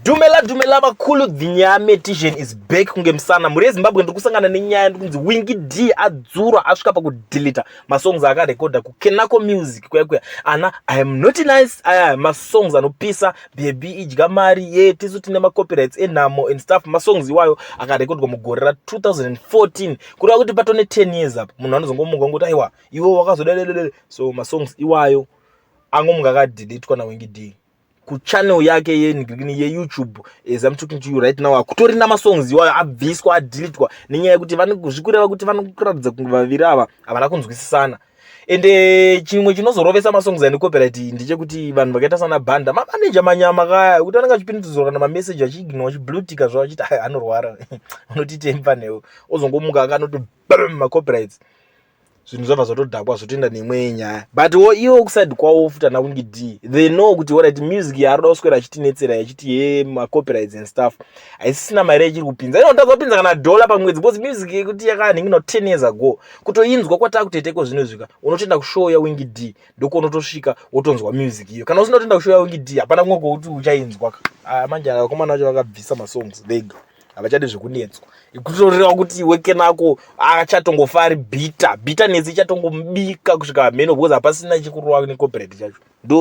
Dumela dumela vakulu, the Nyametician is back kunge musana. Mhuri yeZimbabwe, ndiri kusangana nenyaya ndikunzi Winky D adzurwa, asvika pakudeleta masongs akarekodha kuKenako Music kuya kuya. Ana "I Am Not Nice", aya masongs anopisa, "Baby Idya Mari", ye tisu tine macopyrights enhamo and stuff. Masongs iwayo akarekodwa mugore ra2014, kureva kuti patone 10 years apa. Munhu anozongomuka ngoti, "Aiwa, iwe wakazodededede." So masongs iwayo angomuka akadeletwa naWinky D kuchannel yake yeYouTube. As I'm talking to you right now, hakutorina masongs iwayo, abviswa, adeletwa nenyaya yekuti zvikureva kuti vanokuratidza kunge vaviri ava havana kunzwisisana. Ende chimwe chinozorovesa masongs ane copyright ndechekuti vanhu vakaita sana Banda, mamaneja manyama kaya, kuti vanenge vachipindidzwa kana mameseji achiignore, achiblutika zvavo, achiti, "Ai, anorwara, unotitei mufanewo?" Ozongomuka akanoti macopyrights, zvinhu zvabva zvatodhakwa, zvotoenda neimwe nyaya. But wo iwo kuside kwavo futi ana Winky D, they know kuti alright, music yaari kuswera achitinetsera achiti ye macopyrights and stuff haisisina mari yachiri kupinza. Inotadza kupinza kana dhola pamwedzi, because music yekuti yakanhingina 10 years ago, kutoinzwa kwatakutoiteko zvino zvika, unotoenda kushow yaWinky D, ndokuunotosvika wotonzwa music iyo. Kana usina kutoenda kushow yaWinky D, hapana kumwe kwokuti uchainzwa. Ah, manje vakomana vacho vakabvisa masongs vega, havachadi zvekunetswa. Kutoreva kuti weKenako achatongofa ari bitter, bitterness ichatongomubika kusvika mheno, because hapasina chikurova necopyright chacho ndo.